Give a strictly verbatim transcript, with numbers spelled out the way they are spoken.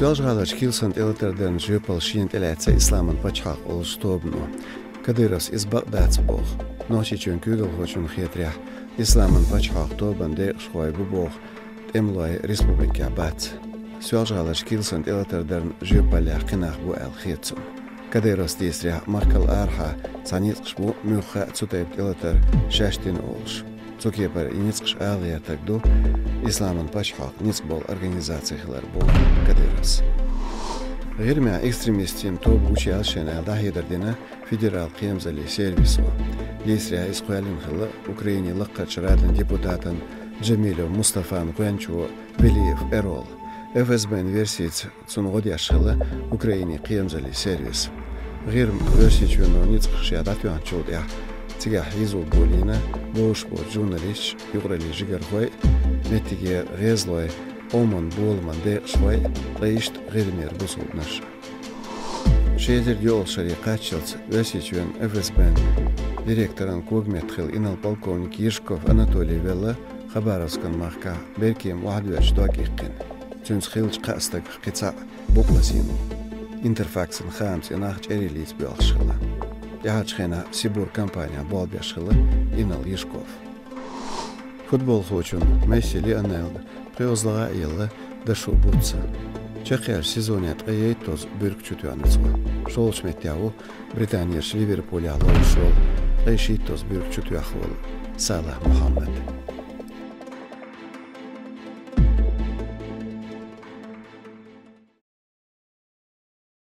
Соьлжа-ГӀаларчу килсан тӀелатар дарна жоьпалла шена тӀелаьцна Исламан пачхьалкх олучу тобано. Кадыровс иза бакъ дац боху. Нохчийчоьнан куьйгалхочунна хетарехь, Исламан пачхьалкх тобанан декъашхой бу боху тӀемалой республикехь бац. Соьлжа-ГӀаларчу килсан тӀелатар дарна жоьпаллех кхин нах бу аьлла хета цунна. Кадыровс дийцарехь, махкал арахьа цхьа ницкъаш бу, муьлхха а цу тайпа тӀелатар шаьш дина олуш. Цу кепара и ницкъаш ала гӀертарг ду Исламан пачхьалкх ницкъ болу организаци хилар, боху Кадыровс. ГӀирмехь экстремистийн тоба гучуяьлла шена аьлла дӀахьедар дина федерал кхерамзаллин сервисо. Дийцарехь, иза кхоьллина хилла Украинин Лакхарчу Радин депутатан Джамилев Мустафан гӀоьнчо Велиев Эрола. ФСБ-н версица, цунна гӀо деш хилла Украинин кхерамзаллин сервис. ГӀирма Оьрсийчоьно ницкъаш шех дӀатоьхначул тӀаьхьа цигахь хьийзо болийна бовш боцу журналисташ, юкъараллин жигархой, меттигера гӀезалой, Оман боламан декъашхой, ткъа иштта ГӀирмера бусулбанаш. Ши эзар йоьалгӀачу шаре кхаччалц Оьрсийчоьнан ФСБ-н директоран когаметта хилла инарла полковник Ежков Анатолий велла Хабаровскан махкахь беркема охьадоьжча дог иккхина. Цуьнца хиллачу кхаа стагах кхин цхьаъ букъ лазийна ву. Интерфаксан хаамца, и нах чӀерий лийца боьлхуш хилла. ТӀаьхьарчу хенахь Сибур компанехь болх беш хилла инарла Ежков. Футболхочунна Месси Лионелна пхоьазлагӀа а елла, дашо буц. Чекхъяьллачу сезоне ткъе итт тоза буьрка чу тоьхна цо. ШолгӀачу меттехь ву Британерчу Ливерпулехь лоруш волу ткъе шийтта тоза буьрка чу тоьхна волу Салах Мухьаммад.